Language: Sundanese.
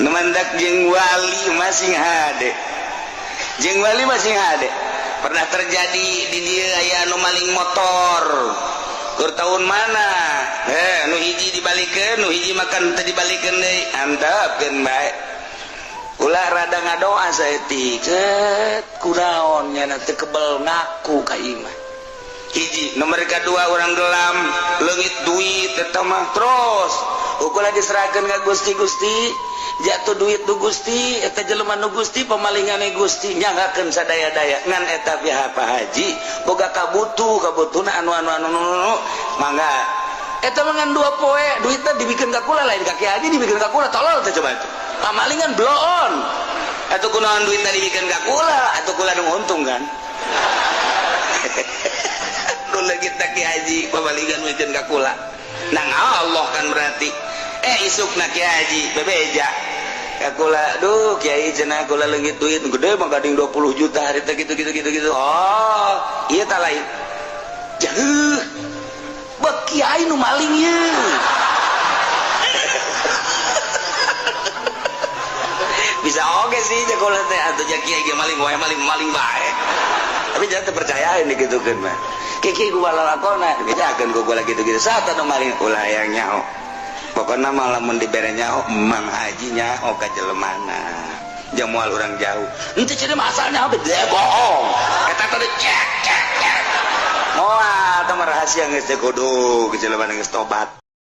Nu mandak jeung wali masing hade. Jeung wali masing hade. Pernah terjadi di dieu aya anu maling motor. Keur tahun mana? Nu hiji dibalikeun, nu hiji makan teu dibalikeun deui. Antepkeun bae. Ulah rada ngadoa saeutik. Cet kunaon nya teu kebel ngaku ka imah. Hiji, nomor kedua orang gelam leungit duit eta mah terus. Ukur diserahkeun ka Gusti, Gusti jatuh duit nu Gusti eta jelema nu Gusti pemalingane Gusti nyanggakeun sadaya-daya ngan eta pihak Pak Haji boga kabutuh kabutuhna anu anu anu anu mangga eta mah ngan 2 poe duitna dibikeun ka kula lain ka Ki Haji dibikeun ka kula tolol teh coba itu pamalingan bloon atuh kunaon duitna dibikeun ka kula atuh kula nu untung kan nu leungit Ki Haji pamalingan bikeun ka kula nang Allah kan berarti isukna Ki Haji bebeja kula duh kiai cenah kula leungit duit gede mah gading 20 juta hari teh gitu gitu gitu gitu. Oh ieu tah lain jauh bek kiai nu maling ieu. Bisa oge sih kula teh atuh ja kiai ge maling wae maling maling bae tapi jangan terpercayain digitukeun mah kiai gua lalakona dibejakeun ku kula gitu-gitu saat anu maling ulah hayang nyaho. Pokoknya malah mun dibere nyaho Mang Haji nyaho ka jelemana jamual urang jauh henteu cenah mah asalnya bede bohong eta teh cek cek cek moal teh mah rahasia geus teh kudu jelemana geus tobat.